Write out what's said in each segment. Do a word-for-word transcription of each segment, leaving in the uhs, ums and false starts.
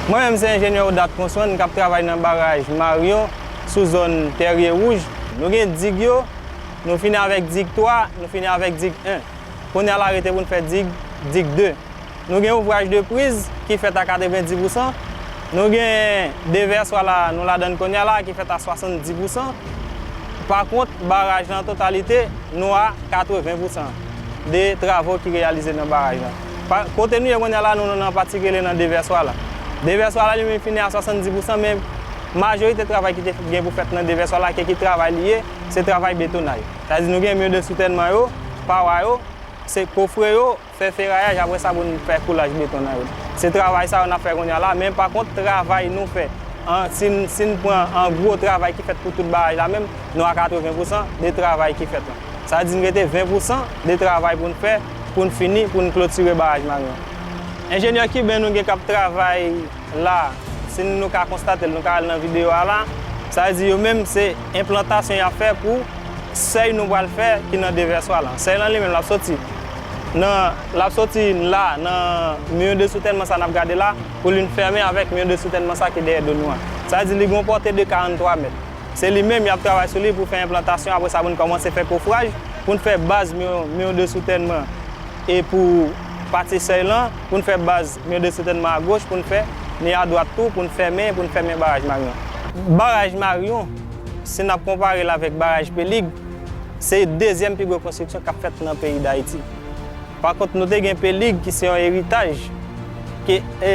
Mwen menm se enjenyè Odat Conswend k ap travay nan baraj Marion sou zòn Tèrye Wouj. Nou gen dig yo, nou fini avèk dig twa, nou fini avèk dig en. Kounye a la rete pou n fè dig, dig de. Nou gen ouvraj de priz ki fèt a katrevenndis pousan. Nou gen devèswa la, nou ladan l kounye a la ki fèt a swasanndis pousan. Pa kont, baraj lan an totalite, nou a katreven pousan de travo ki reyalize nan baraj lan. Pa, kote nou ye kounye a la, nou nan pati ki rele nan devèswa la. Devèswa la li menm fini a swasanndis pousan, men majorite travay ki te gen pou fèt nan devèswa la, ke ki travay li ye, se travay betonaj. Sa vle di nou gen mi de soutènman yo, pawa yo, se kofre yo, fè ferayaj, apre sa pou n fè koulaj beton nan yo. Se travay sa yo n ap fè kounye a la, men pa kont travay nou fè, an, si n, si n pran an gwo travay ki fèt pou tout baraj la menm, nou a katreven pousan de travay ki fèt lan. Sa vle di n rete ven pousan de travay pou n fè, pou n fini, pou n klotire baraj Marion. Enjenyè Kiben nou gen k ap travay la, si nou ka konstate l, nou ka al nan videyo a la, sa vle di yo menm se enplantasyon y ap fè pou sèy nou pral fè ki nan devèswa lan. Sèy lan li menm l ap soti nan, l ap soti la nan mi de soutènman sa n ap gade la, pou li fèmen avèk mi de soutènman sa ki dèyè do nou an. Sa vle di li gen yon pòte de karanntwa mèt. Se li menm y ap travay sou li pou fè enplantasyon, apre sa pou n kòmanse fè kofraj, pou n fè baz mi, mi de soutènman e pou pati sèy lan, pou n fè baz mi de soutènman agoch, pou n fè ni adwat tou, pou n fèmen, pou n fèmen baraj Marion. Baraj Marion, si n ap konpare l avèk baraj Pelig, se dezyèm pi gwo konstriksyon k ap fèt nan peyi Dayiti. Pa kont, nou te gen Pelig ki se yon eritaj ke, e,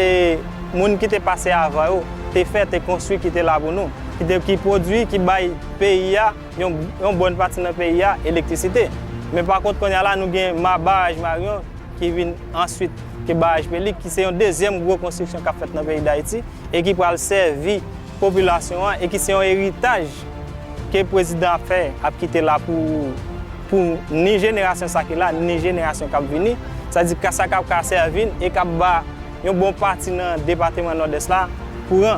moun ki te pase avan yo te fè, te konstwi, ki te la pou nou, ki te, ki pwodui, ki bay peyi a yon, yon bòn pati nan peyi a elektrisite. Men pa kont, kounye a la, nou gen ma, baraj Marion ki vin answit ke baraj Pelig, ki se yon dezyèm gwo konstriksyon k ap fèt nan peyi Dayiti e ki pral sèvi popilasyon an e ki se yon eritaj ke prezidan ap fè, ap kite la pou, pou ni jenerasyon sa ki la, ni jenerasyon k ap vini. Sa di ka sa k ap ka sèvi n e k ap ba yon bon pati nan depatman Nòdès la kouran.